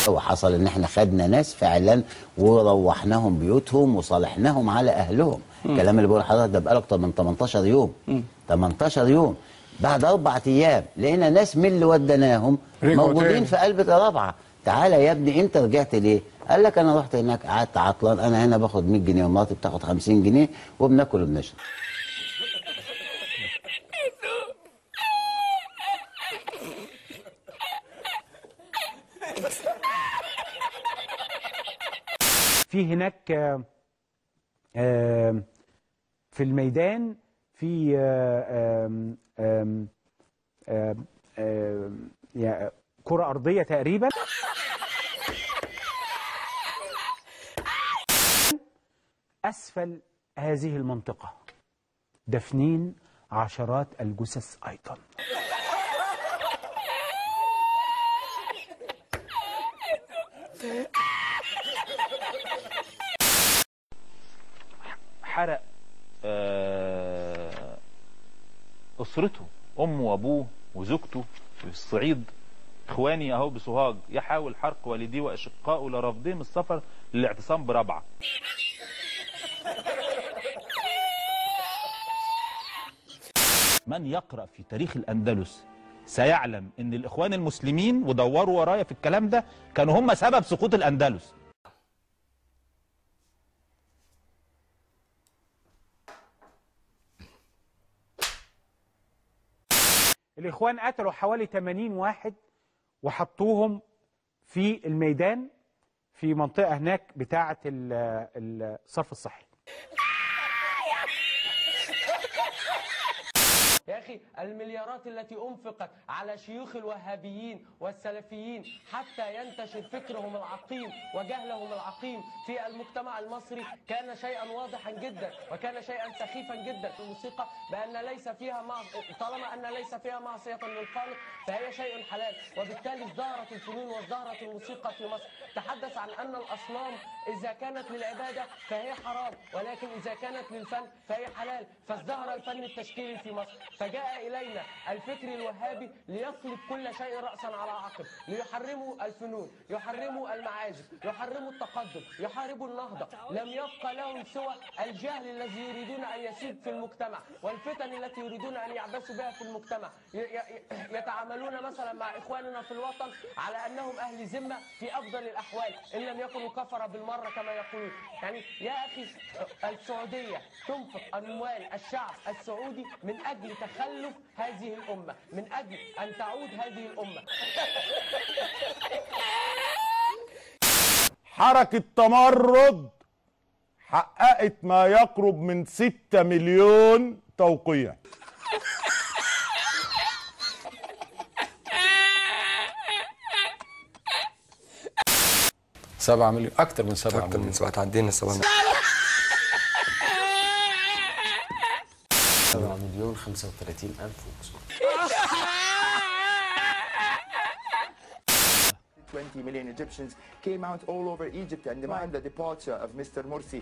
وحصل ان احنا خدنا ناس فعلا وروحناهم بيوتهم وصالحناهم على اهلهم. الكلام اللي بقول لحضرتك ده بقاله اكتر من 18 يوم. 18 يوم بعد 4 ايام لقينا ناس من اللي وديناهم موجودين في قلب رابعه. تعالى يا ابني انت رجعت ليه؟ قال لك انا رحت هناك قعدت عطلان، انا هنا باخد 100 جنيه ومراتي بتاخد 50 جنيه وبناكل وبنشرب. في هناك في الميدان في كرة أرضية تقريبا أسفل هذه المنطقة دفنين عشرات الجثث أيضا. حرق أسرته، أمه وأبوه وزوجته في الصعيد. إخواني أهو بسوهاج يحاول حرق والديه وأشقائه لرفضهم السفر للاعتصام برابعة. من يقرأ في تاريخ الأندلس سيعلم أن الإخوان المسلمين، ودوروا ورايا في الكلام ده، كانوا هم سبب سقوط الأندلس. الإخوان قتلوا حوالي 80 واحد وحطوهم في الميدان في منطقة هناك بتاعة الصرف الصحي. يا أخي المليارات التي أنفقت على شيوخ الوهابيين والسلفيين حتى ينتشر فكرهم العقيم وجهلهم العقيم في المجتمع المصري كان شيئا واضحا جدا وكان شيئا سخيفا جدا. الموسيقى بأن ليس فيها طالما أن ليس فيها معصية للخالق فهي شيء حلال، وبالتالي ازدهرت الفنون وازدهرت الموسيقى في مصر. تحدث عن أن الأصنام إذا كانت للعبادة فهي حرام، ولكن إذا كانت للفن فهي حلال، فازدهر الفن التشكيلي في مصر. فجاء إلينا الفكر الوهابي ليقلب كل شيء رأسا على عقب، ليحرموا الفنون، يحرموا المعازف، يحرموا التقدم، يحاربوا النهضة. لم يبقى لهم سوى الجهل الذي يريدون أن يسيد في المجتمع والفتن التي يريدون أن يعبثوا بها في المجتمع. يتعاملون مثلا مع إخواننا في الوطن على أنهم أهل ذمة في أفضل الأحوال إن لم يكونوا كفر بالمرة كما يقولون. يعني يا أخي السعودية تنفق أموال الشعب السعودي من أجل تخلف هذه الأمة، من أجل أن تعود هذه الأمة. حركة تمرد حققت ما يقرب من 6 مليون توقيع. 7 مليون، أكتر من 7 مليون، أكتر من 7، تعدينا 7 مليون. 7,035,000. 20 million Egyptians came out all over Egypt and demand the departure of Mr. Morsi.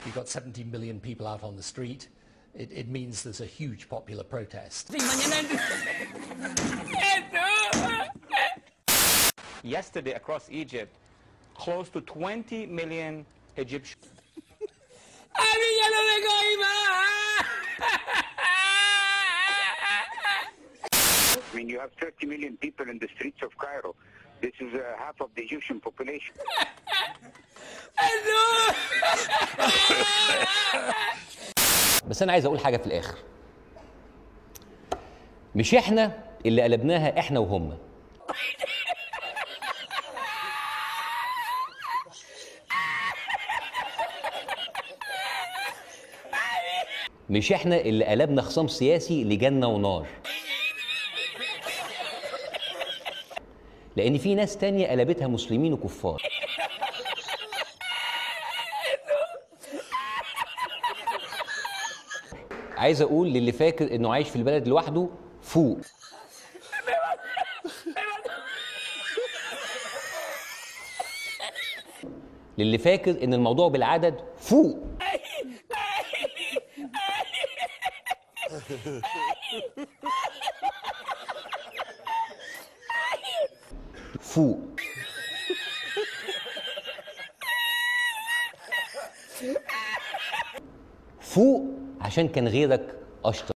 You've got 17 million people out on the street. It means there's a huge popular protest. Yesterday across Egypt, close to 20 million Egyptians. I mean, you have 30 million people in the streets of Cairo. This is half of the Egyptian population. بس أنا عايز أقول حاجة في الآخر. مش إحنا اللي قلبناها، إحنا وهم. مش احنا اللي قلبنا خصام سياسي لجنة ونار، لأن في ناس تانية قلبتها مسلمين وكفار. عايز أقول للي فاكر إنه عايش في البلد لوحده، فوق. للي فاكر إن الموضوع بالعدد، فوق. فوق. فوق عشان كان غيرك اشطر.